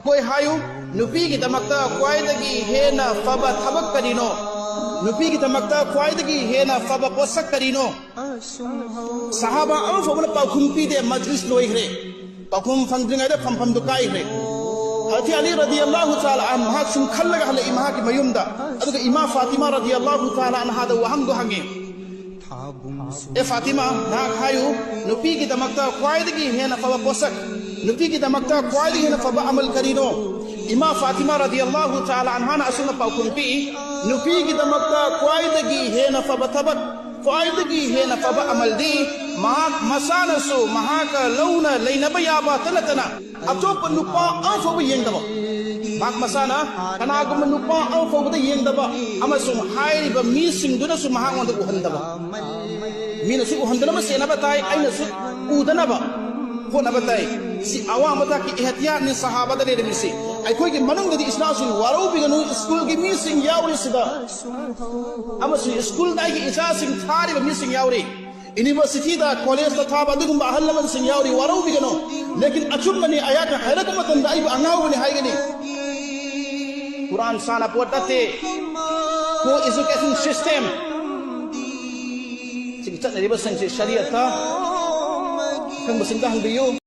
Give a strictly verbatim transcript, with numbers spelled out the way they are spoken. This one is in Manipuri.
ꯑꯩꯈꯣꯏ ꯍꯥꯏꯌꯨ, ꯅꯨꯄꯤꯒꯤꯗꯃꯛꯇ ꯈ꯭ꯋꯥꯏꯗꯒꯤ ꯍꯦꯟꯅ ꯐꯕ ꯊꯕꯛ ꯀꯔꯤꯅꯣ? ꯅꯨꯄꯤꯒꯤꯗꯃꯛꯇ ꯈ꯭ꯋꯥꯏꯗꯒꯤ ꯍꯦꯟꯅ ꯐꯕ ꯄꯣꯠꯁꯛ ꯀꯔꯤꯅꯣ? ꯁꯍꯥꯕꯥ ꯑꯃ ꯐꯥꯎꯕꯅ ꯄꯥꯎꯈꯨꯝ ꯄꯤꯗꯦ꯫ ꯃꯖꯂꯤꯁ ꯂꯣꯏꯈ꯭ꯔꯦ, ꯄꯥꯎꯈꯨꯝ ꯐꯪꯗ꯭ꯔꯤꯉꯩꯗ ꯐꯝꯐꯝꯗꯨ ꯀꯥꯏꯈ꯭ꯔꯦ꯫ ꯍꯖꯔꯠ ꯑꯂꯤ ꯔꯗꯤꯌꯜꯂꯥꯍꯨ ꯇꯥꯂꯥ ꯑꯟꯍꯨ ꯃꯍꯥꯛ ꯁꯨꯝ ꯈꯜꯂꯒ ꯍꯜꯂꯛꯏ ꯃꯍꯥꯛꯀꯤ ꯃꯌꯨꯝꯗ꯫ ꯑꯗꯨꯒ ꯏꯃꯥ ꯐꯥꯇꯤꯃꯥ ꯔꯗꯤꯌꯜꯂꯥꯍꯨ ꯇꯥꯂꯥ ꯑꯟꯍꯥꯗ ꯋꯥꯍꯪꯗꯣ ꯍꯪꯉꯤ, "ꯑꯦ ꯐꯥꯇꯤꯃꯥ, ꯅꯍꯥꯛ ꯍꯥꯏꯌꯨ, ꯅꯨꯄꯤꯒꯤꯗꯃꯛꯇ ꯈ꯭ꯋꯥꯏꯗꯒꯤ ꯍꯦꯟꯅ ꯐꯕ ꯄꯣꯠꯁꯛ, ꯅꯨꯄꯤꯒꯤꯗꯃꯛꯇ ꯈ꯭ꯋꯥꯏꯗꯒꯤ ꯍꯦꯟꯅ ꯐꯕ ꯑꯃꯜ ꯀꯔꯤꯅꯣ?" ꯏꯃꯥ ꯐꯥꯇꯤꯃꯥ ꯔꯗꯤꯌꯜꯂꯥꯍꯨ ꯇꯥꯂꯥ ꯑꯟꯍꯥꯅ ꯑꯁꯨꯝꯅ ꯄꯥꯎꯈꯨꯝ ꯄꯤ, "ꯅꯨꯄꯤꯒꯤꯗꯃꯛꯇ ꯈ꯭ꯋꯥꯏꯗꯒꯤ ꯍꯦꯟꯅ ꯐꯕ ꯊꯕꯛ, ꯈ꯭ꯋꯥꯏꯗꯒꯤ ꯍꯦꯟꯅ ꯐꯕ ꯑꯃꯜꯗꯤ ꯃꯍꯥꯛ ꯃꯁꯥꯅꯁꯨ ꯃꯍꯥꯛꯀ ꯂꯧꯅ ꯂꯩꯅꯕ ꯌꯥꯕꯇ ꯅꯠꯇꯅ ꯑꯇꯣꯞꯄ ꯅꯨꯄꯥ ꯑꯃ ꯐꯥꯎꯕ ꯌꯦꯡꯗꯕ, ꯃꯍꯥꯛ ꯃꯁꯥꯅ ꯀꯅꯥꯒꯨꯝꯕ ꯅꯨꯄꯥ ꯑꯃ ꯐꯥꯎꯕꯗ ꯌꯦꯡꯗꯕ, ꯑꯃꯁꯨꯡ ꯍꯥꯏꯔꯤꯕ ꯃꯤꯁꯤꯡꯗꯨꯅꯁꯨ ꯃꯍꯥꯛꯉꯣꯟꯗ ꯎꯍꯟꯗꯕ꯫ ꯃꯤꯅꯁꯨ ꯎꯍꯟꯗꯅꯕ ꯁꯦꯟꯅꯕ ꯇꯥꯏ, ꯑꯩꯅꯁꯨ ꯎꯗꯅꯕ ꯍꯣꯠꯅꯕ ꯇꯥꯏ"꯫ ꯁꯤ ꯑꯋꯥꯡꯕ ꯊꯥꯛꯀꯤ ꯏꯍꯇꯤꯌꯥꯠꯅꯤ ꯁꯍꯥꯕꯥꯗ ꯂꯩꯔꯝꯃꯤꯁꯤ꯫ ꯑꯩꯈꯣꯏꯒꯤ ꯃꯅꯨꯡꯗꯗꯤ ꯏꯆꯥꯁꯤꯡ ꯋꯥꯔꯧꯕꯤꯒꯅꯨ, ꯁ꯭ꯀꯨꯜꯒꯤ ꯃꯤꯁꯤꯡ ꯌꯥꯎꯔꯤꯁꯤꯗ ꯑꯃꯁꯨꯡ ꯁ꯭ꯀꯨꯜꯗ ꯑꯩꯒꯤ ꯏꯆꯥꯁꯤꯡ ꯊꯥꯔꯤꯕ ꯃꯤꯁꯤꯡ ꯌꯥꯎꯔꯤ꯫ ꯌꯨꯅꯤꯚꯔꯁꯤꯇꯤꯗ, ꯀꯣꯂꯦꯖꯇ ꯊꯥꯕ ꯑꯗꯨꯒꯨꯝꯕ ꯑꯍꯜ ꯂꯃꯟꯁꯤꯡ ꯌꯥꯎꯔꯤ, ꯋꯥꯔꯧꯕꯤꯒꯅꯨ꯫ ꯂꯦꯀꯤꯟ ꯑꯆꯨꯝꯕꯅꯤ, ꯑꯌꯥꯠꯅ ꯍꯥꯏꯔꯛꯄ ꯃꯇꯝꯗ ꯑꯩꯕꯨ ꯑꯉꯥꯎꯕꯅꯤ ꯍꯥꯏꯒꯅꯤ꯫ ꯀꯨꯔꯥꯟ ꯁꯥꯟꯅꯄꯣꯠ ꯅꯠꯇꯦ꯫ Co-education system꯫ ꯁꯤꯒꯤ ꯆꯠꯅꯔꯤꯕꯁꯤꯡꯁꯤ ꯁꯔꯤꯌꯠꯇ ꯈꯪꯕꯁꯤꯡꯗ ꯍꯪꯕꯤꯌꯨ꯫